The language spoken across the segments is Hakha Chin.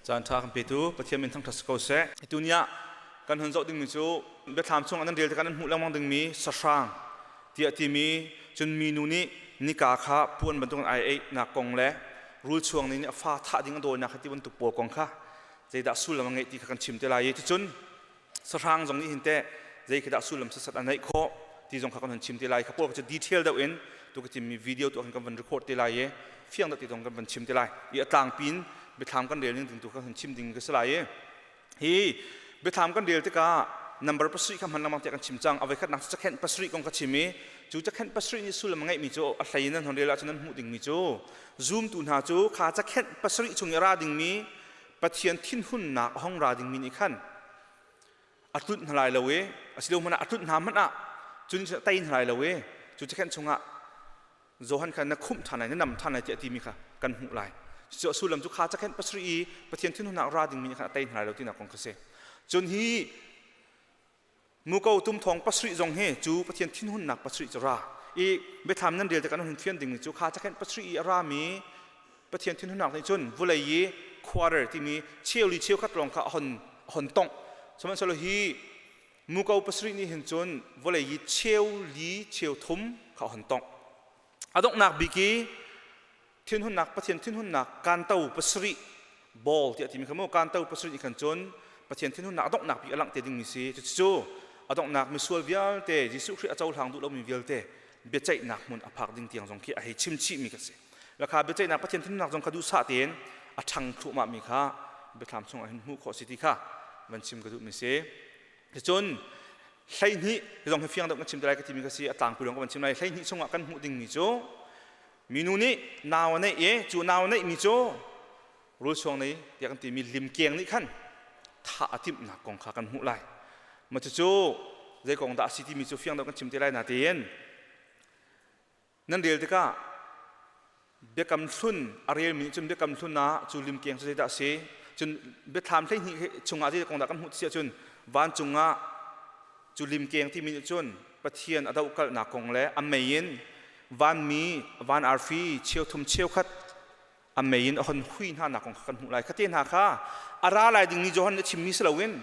Caan ṭha kan petu Pathian min thangṭhat si ko seh. Tuni ah kan hun zoh dingmi cu biathlam chung an rel tikah nan hmuh lengmang dingmi sahrang tiah timi cun minu nih nika kha puan bantukin ai eihnak kong le rul chuang nih a fa thah ding a dawinak kha ti bantuk pawl kong kha zeidah sullam a ngeih ti kha kan chim te lai i cucun sahrang zong nih hin teh zei khi dah sullam sasat a neih khawh ti zong kha kan hun chim te lai. Kha pawl kha cu detail deuh in tu ka chimmi video tu kan van record te lai i fiang deuh ti zong kan van chim te lai i a tlangpi in biathlam kan rel ning ding tu kha hun chim ding ka si lai i hi biathlam kan rel tikah number pasarih kha hman lengmang tiah kan chim cang. A voikhatnak cu cakhenh pasarih kong ka chim i cu cakhenh pasarih nih sullam a ngeihmi cu a hlei in nan hon rel ahcun nan hmuh dingmi cu zumtu hna cu kha cakhenh pasarih chung i a ra dingmi Pathian thinhunnak a hong ra dingmi nih khan a tlunh hna lai lo i asilo hmanh ah a tlunh hna hmanh ah cun a tei hna lai lo i cu cakhenh chungah Johan kha na khumh ṭhan lai, na nam ṭhan lai tiah a timi kha kan hmuh lai. Cucu a sullam cu kha cakhenh pasarih i Pathian thinhunnak ra dingmi nih khan a tei hna lai lo tinak kong kha si. Cun hi muko tum thawng pasarih zong hi cu Pathian thinhunnak pasarih cu ra i biathlam nan rel tikah nan hun fian dingmi cu kha cakhenh pasarih i a rami Pathian thinhunnak nih cun vulei i quarter timi cheuli cheukhat lawng kha a hon tongh. Sihmanhsehlaw hi muko pasarih nih hin cun vawlei i cheu li cheu thum kha a hon tongh. A donghnak bik i thinhunnak Pathian thinhunnak kanto pasarih ball tiah timi kha mu kanto pasarih nih khan cun Pathian thinhunnak a donghnak bik a langh te dingmi si. Cucu a donghnak misual vialte Jesuh Khrih a cohlang duh lomi vialte biaceihnak hmun a phak ding tiang zong khi a hei chim chihmi ka si. Lakha biaceihnak Pathian thinhunnak zong kha duhsah tein a ṭhang thluahmah mi kha biathlam chungah hin hmuh khawh si ti kha van chim ka duhmi si. Cun 12 zong hi fiang deuh kan chim te lai ka timi ka si, a tlangpi lawng ka van chim lai. 12 chungah kan hmuh dingmi cu minu nih nau a neih i cu nau a neihmi cu rul suang nei tiah kan timi limkeng nih khan thah a timhnak kong kha kan hmuh lai. Ma cucu zei kong dah a si timi cu fiang deuh kan chim te lai natein nan rel tikah Biakam Hlun a relmi nih cun Biakam Hlun ah cu limkeng cu zeidah a si, cun Biathlam 12 chungah zei kong dah kan hmuh ti ahcun vancung ah cu limkeng timi nih cun Pathian a dohkalhnak kong le a mei in vanmi van arfi cheuthum cheukhat a mei in a hon hui hna nak kong kha kan hmuh lai. Khate hna kha a ra lai dingmi Johan nih a chimmi si loin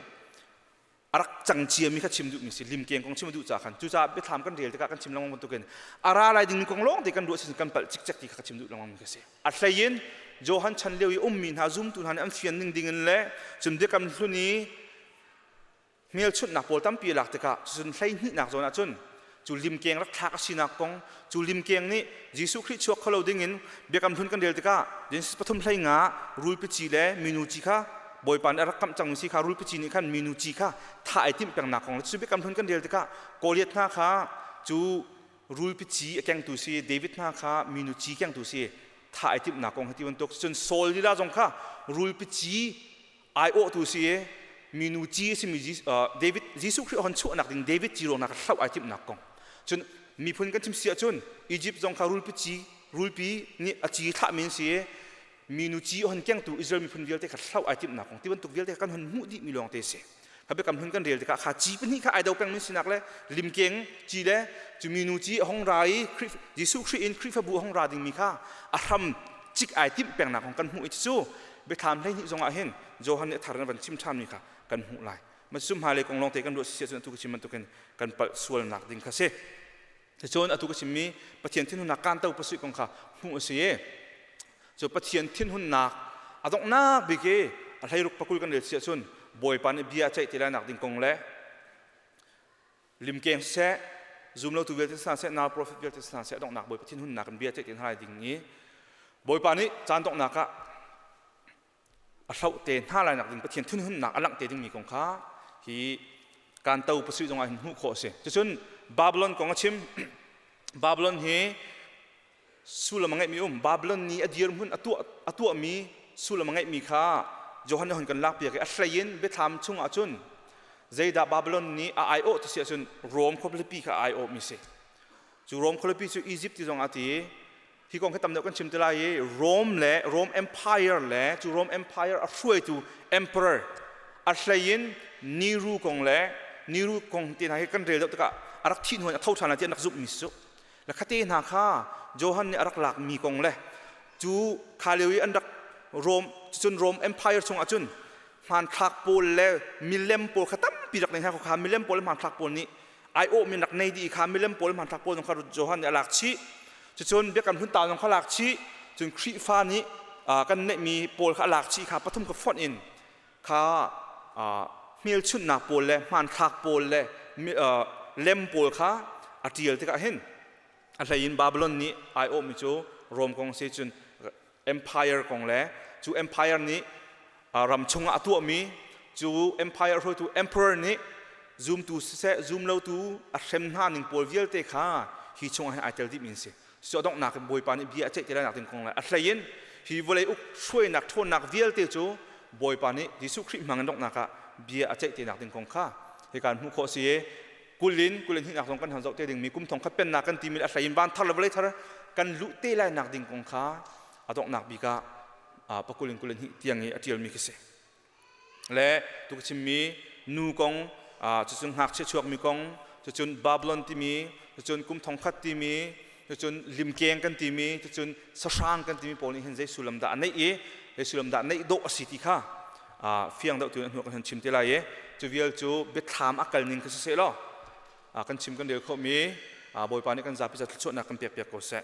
a rak cang ciami kha chim duhmi si. Limkeng kong chim duh ca khan cucaah biathlam kan rel tikah kan chim lengmang bantukin a ra lai dingmi kong lawng te kan ruah si kan palh cikcek ti kha ka chim duh lengmang mi kha si. A hlei in Johan chan lio i ummi hna zumtu hna nih an fian ning ding in le cun biakam hlun i hmelchunhnak pawl tampi lak tikah cun 12nak zawn ah cun cu limkeng rak thlak a sinak kong, cu limkeng nih Jesuh Khrih chuak kholo ding in biakam hlun kan rel tikah Genesis 3 hleinga rulpi ci le minu ci kha Bawipa nih a rak kamh cangmi si kha rulpi ci nih khan minu ci kha thah ai timh pengnak kong le cu biakam hlun kan rel tikah Goliath hna kha cu rulpi ci a kengtu si, David hna kha minu ci kengtu si, thah ai timhnak kong hi ti bantuk. Cun Saul lila zong kha rulpi ci aiawhtu si i minu ci a simi David Jesuh Khrih hon chuahnak ding David ci ruangnak hloh ai timhnak kong. Cun miphun kan chim si ahcun Egypt zong kha rulpi ci, rulpi nih a ci thlahmi an si i minu ci hon kengtu Israel miphun vialte kha hloh ai timhnak kong ti bantuk vialte kan hon hmuh dihmi lawng te si. Kha biakam hun kan rel tikah kha ci pahnih kha ai do pengmi sinak le limkeng ci le cu minu ci a hong ra i Jesuh Khrih in Khrihfabu a hong ra dingmi kha a hram cik ai timh pengnak kong kan hmuh i cu Biathlam 12 zongah hin Johan nih a thar in a van chim ṭhanmi kha kan hmuh lai. Masum hmailei kong lawngte kan ruah si ahcun atu ka chim bantukin kan palh sualnak ding kha si. Cun atu ka chimmi Pathian thinhunnak kanto pasui kong kha hmuh a si i cu Pathian thinhunnak a donghnak bik i a 16 pakul kan rel si ahcun Bawipa nih bia a ceih te lai nak ding kong le limkeng seh, zumlotu vialte hna seh, nal profet vialte hna seh, donghnak Bawipa thinhunnak in bia ceih te hna lai ding i Bawipa nih caan donghnak ah a hloh te hna lai nak ding Pathian thinhunnak a langh te dingmi kong kha hi kanto pasarih zongah hin hmuh khawh a si. Cucun Babylon kong a chim. Babylon hi sullam a ngeihmi um. Babylon nih a dirhmun a tuahmi sullam a ngeihmi kha Johan nih a hun kan lakpiak i a hlei in biathlam chungah cun zeidah Babylon nih a aiawh ti si ahcun Rome khualipi kha a aiawhmi si. Cu Rome khualipi cu Egypt ti zong a ti. Hi kong hi tam deuh kan chim te lai i Rome le Rome Empire le cu Rome Empire a hruaitu emperor a hlei in Nero kong le Nero kong te hna hi kan rel deuh tikah a rak thih hnu in a tho ṭhan lai ti an rak zumhmi si cu. Le khate hna kha Johan nih a rak lakmi kong le cu kha lio i an rak Rome Cucun Rome Empire chungah cun hmanthlak pawl le milem pawl kha tampi rak nei hna. Kha milem pawl le hmanthlak pawl nih aiawh min rak nei dih. Kha milem pawl hmanthlak pawl zong kha Johan nih a lak chih. Cucun Biakam Hlun ta zong kha lak chih, cun Khrihfa nih kan neihmi pawl kha a lak chih. Kha pathum kha fonh in kha hmelchunhnak pawl le hmanthlak pawl le lem pawl kha a ṭial tikah hin a hlei in Babylon nih aiawhmi cu Rome kong si, cun empire kong le cu empire nih ram chungah a tuahmi, cu empire hruaitu emperor nih zumtu siseh zumlotu a hrem hna ning pawl vialte kha hi chungah hin ai tel dihmi an si. Cu a donghnak in Bawipa nih bia a ceih ti lai nak ding kong le a hlei in hi vawlei uk hruainak ṭhawnnak vialte cu Bawipa nih Jesuh Khrih hmang in donghnak ah bia a ceih te nak ding kong kha hika hmuh khawh si i 20 in 21nak zong kan han zoh te dingmi kum thong khat pennak kan timi a hlei in van thar le vawlei thar kan luh te lai nak ding kong kha a donghnak bik ah 20 in 22 tiang i a ṭialmi khi si. Le tu ka chimmi nu kong, cucun ngakchia chuakmi kong, cucun Babylon timi, cucun kum thong khat timi, cucun limkeng kan timi, cucun sahrang kan timi pawl nih hin zei sullam dah a neih i zei sullam dah neih dawh a si ti kha fiang deuh tu in a hnu kan chim te lai i cu vial cu biathlam a kal ning kha si seh law kan chim kan rel khawhmi. Bawipa nih kan zapi ca thluachuahnak kan pek piak ko seh.